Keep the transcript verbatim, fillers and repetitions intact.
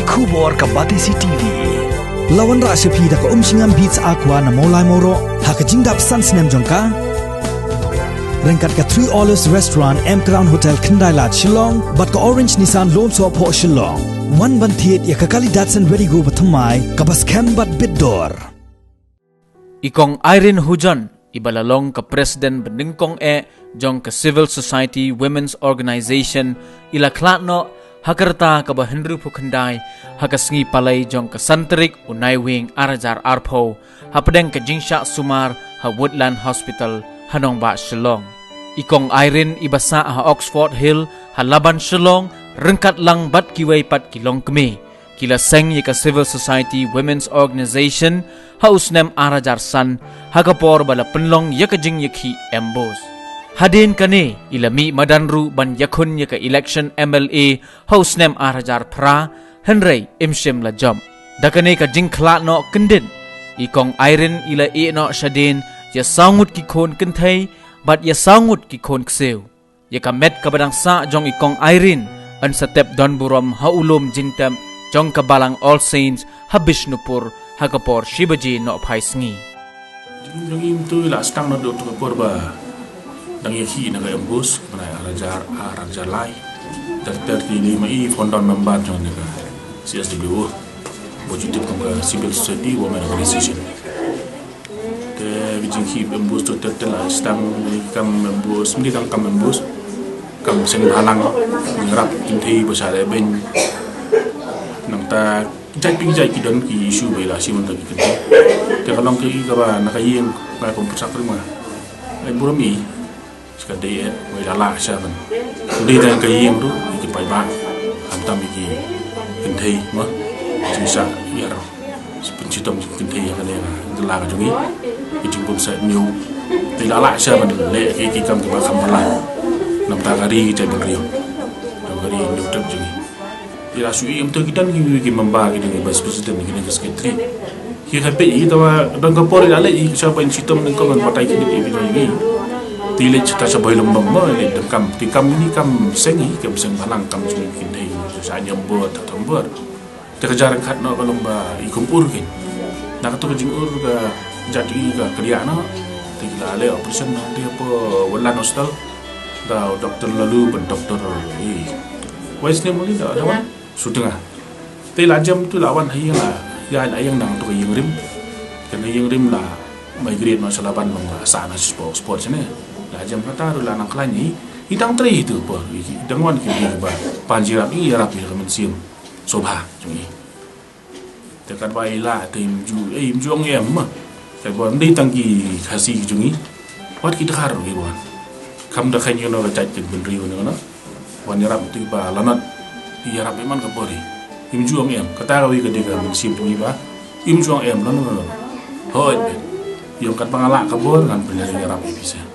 Khubor ka Batesi T V. La wanrah sha phi da ka Umshngam Beats Aqua na Mawlai Mawroh ha ka jingdap san snem jong ka. Ryngkat ka Three Olives Restaurant, M Crown Hotel, Khyndai Lad, Shillong, bad ka Orange Nissan Lumsohphoh, Shillong. Wan ban thied ïa ka kali Datsun Redi-GO bathymmai kaba skhem bad bit dor. I Kong Irene Hujon, iba la long ka President banyngkong eh jong ka Civil Society Women's Organization, i la khlad noh ha ka rta kaba hynriewphew khyndai ha ka sngi Palei jong ka san tarik u Naiwieng ar hajar arphew, hapdeng ka jingshah sumar ha Woodland Hospital ha nongbah Shillong. I Kong Irene, iba sah ha Oxford Hill ha Laban, Shillong, ryngkat lang bad kiwei pat ki longkmie, ki la seng ïa ka Civil Society Women's Organization ha u snem ar hajar san, ha ka por ba la pynlong ïa ka jingïakhih MBOSE. Hadien kane, i la mih madan ruh ban ïakhun ïa ka election M L A ha u snem ar hajar phra, hynrei im shym la jop. Da kane ka jingkhlad noh kyndit, i Kong Irene i la ïeh noh shadien ïa saw ngut ki khun kynthei bad ïa saw ngut ki khun ksiew. Ïa ka met kaba dang sah jong i Kong Irene yn sa tep don burom ha u lum jingtep jong ka Balang All Saints ha Bishnupur ha ka por shi baje nohphai sngi. Jong i mynta i la sdang naduh ka por ba dang ïakhih na ka MBOSE, mynta ar hajar, ar hajar lai. Ter ter ki lei ma i founder member jong ka C S W O, ba ju tip kum ka Civil Society Women Organization. Te ka jingkhih MBOSE to ter ter la sdang, kam MBOSE, mynta kam kam MBOSE, kam seng bhalang, ïarap kynthei ba shah lehbeiñ. Nangta jait pa jait ki don ki issue ba i la shim na ki kynthei. Te ka long kaei kaba na ka ïing ba kum pyrshah ring ma. Ai burom i, sha ka dei eh, wei la lah sha ban. Dei da ka ïing ruh, i ki paidbah, khamtam i ki kynthei ma. Jingshisha ïar pynshitom kynthei ïa kane ka la ka jong i. Ki jingpynshah ñiew. Te la lah sha ban leh ki, ki kam kiba kham bha. Namar ka ri ki jait bynriew. Ka ri ñiew tep jong i. Ïa la shu i mynta ki don ki, ki member, ki don ki vice president, ki don ki secretary. Ki ka peit i, te ba don ka por i la leit i sha ban shitom ne ka ban batai ki dei i, i. Te i leit sha ta sha Bhoi Lymbong mo, i leit dang kam. Te kam ini kam seng i, kam seng bhalang, kam seng kynthei. Sha ñiam bor, ta tam bor. Te ka jar khat noh ka long ba i kum ur kin. Na kato ka jingur ka jait i ka kdiah noh. Te ki la leh operation noh te hapoh Woodland Hospital. Da u doktor Lalu bad doktor i. Wei snem lagi da, da wan. Shooting ah. Te la jem tu la wan ha ïing la. Ïa la ïing nang tu ka ïing rim. Kane ïing rim la migrate noh sha Laban long la sah na sport, sport shane. La jem kata ruh la nang khlaiñ i. I dang trei tu por. I dang wan ki ba pan jingïarap i, ïarap i ka mynsiem sobha jong i. Te katba i lah te im ju, eh, im ju ong em ma. Katba ym dei tang ki Khasi ki jong i. Wat ki Dkhar ruh ki wan. Kham da kheiñ ïa no ka jait ki bynriew ne no. Wan ïarap te ba la nat. Ïarap i man ka por i. Im ju ong em. Kata kawei ka dei ka mynsiem jong i ba im ju ong em, la no, la no. Hooid beit. Ïa katba nga lah ka bor ngan pynïarap ïa phi seh.